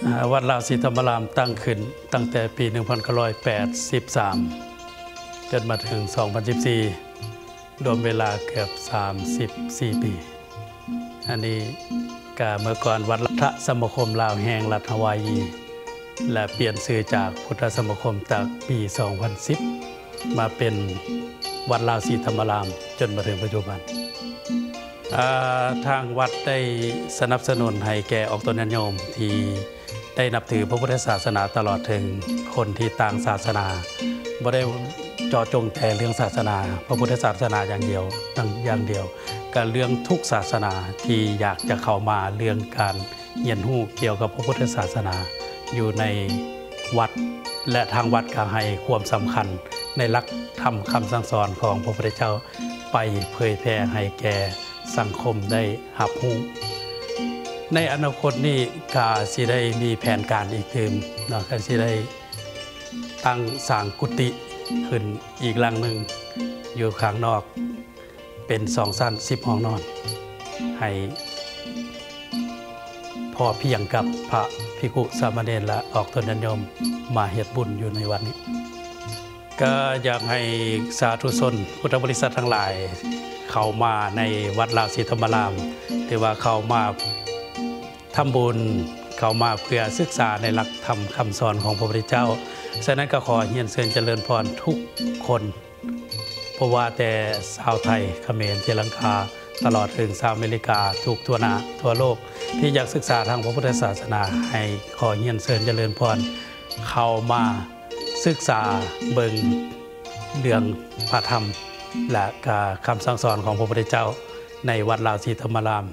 ອາ ວັດລາວສີທຳມະລາມຕັ້ງຂຶ້ນຕັ້ງແຕ່ປີໜຶ່ງພັນເກົ້າຮ້ອຍແປດສິບສາມ ຈົນມາເຖິງສອງພັນສິບສີ່ ລວມເວລາເກືອບສາມສິບສີ່ປີ. ອັນນີ້ກະເມື່ອກ່ອນວັດລັດຖະສະມາຄົມລາວແຫ່ງລັດຮາວາຍອີ ແລະ ປ່ຽນຊື່ຈາກພຸດທະສະມາຄົມຈາກປີສອງພັນສິບ ມາເປັນວັດລາວສີທຳມະລາມ ຈົນມາເຖິງປັດຈຸບັນ. ເອີ ທາງວັດໄດ້ສະໜັບສະໜູນໃຫ້ແກ່ອອກຕົນຍາດໂຍມທີ່ໄດ້ນັບຖືພະພຸດທະສາສະໜາ ຕະຫຼອດເຖິງຄົນທີ່ຕ່າງສາສະໜາ, ບໍ່ໄດ້ເຈາະຈົງແຕ່ເລື່ອງສາສະໜາ ພະພຸດທະສາສະໜາຢ່າງດຽວ, ຢ່າງດຽວ, ກະເລື່ອງທຸກສາສະໜາທີ່ຢາກຈະເຂົ້າມາ ເລື່ອງການ ຮຽນຮູ້ກ່ຽວກັບພະພຸດທະສາສະໜາຢູ່ໃນວັດ ແລະ ທາງວັດກໍໃຫ້ຄວາມສຳຄັນໃນຫຼັກທຳຄຳສັ່ງສອນຂອງພະພຸດທະເຈົ້າ ໄປເຜີຍແຜ່ໃຫ້ແກ່ສັງຄົມໄດ້ຮັບຮູ້. ໃນອະນາຄົດນີ້ກໍຊິໄດ້ມີແຜນການອີກຕື່ມເນາະ, ກໍຊິໄດ້ຕັ້ງສ້າງກຸຕິຂຶ້ນອີກຫຼັງໜຶ່ງຢູ່ຂ້າງນອກ ເປັນສອງຊັ້ນ ສິບຫ້ອງນອນ ໃຫ້ພໍພຽງກັບພະພິກຂຸສາມະເນນ ແລະ ອອກຕົນຍາດໂຍມມາເຮັດບຸນຢູ່ໃນວັດນີ້. ກໍຢາກໃຫ້ສາທຸຊົນພຸດທະບໍລິສັດທັງຫຼາຍ ເຂົ້າມາໃນວັດລາວສີທຳມະລາມ ຫຼືວ່າເຂົ້າມາທຳບຸນ, ເຂົ້າມາເພື່ອສຶກສາໃນຫຼັກທຳຄຳສອນຂອງພະພຸດທະເຈົ້າ. ສະນັ້ນກໍຂໍຮຽນເຊີນຈະເລີນພອນທຸກຄົນ ບໍ່ວ່າແຕ່ຊາວໄທ, ຂະເໝນ, ສຣີລັງກາ ຕະຫຼອດເຖິງຊາວອາເມລິກາ ທຸກທົ່ວໜ້າທົ່ວໂລກ ທີ່ຢາກສຶກສາທາງພະພຸດທະສາສະໜາ ໃຫ້ຂໍຮຽນເຊີນຈະເລີນພອນ ເຂົ້າມາສຶກສາເບິ່ງເລື່ອງພະທຳ ແລະ ກະຄຳສັ່ງສອນຂອງພະພຸດທະເຈົ້າ ໃນວັດລາວສີທຳມະລາມ.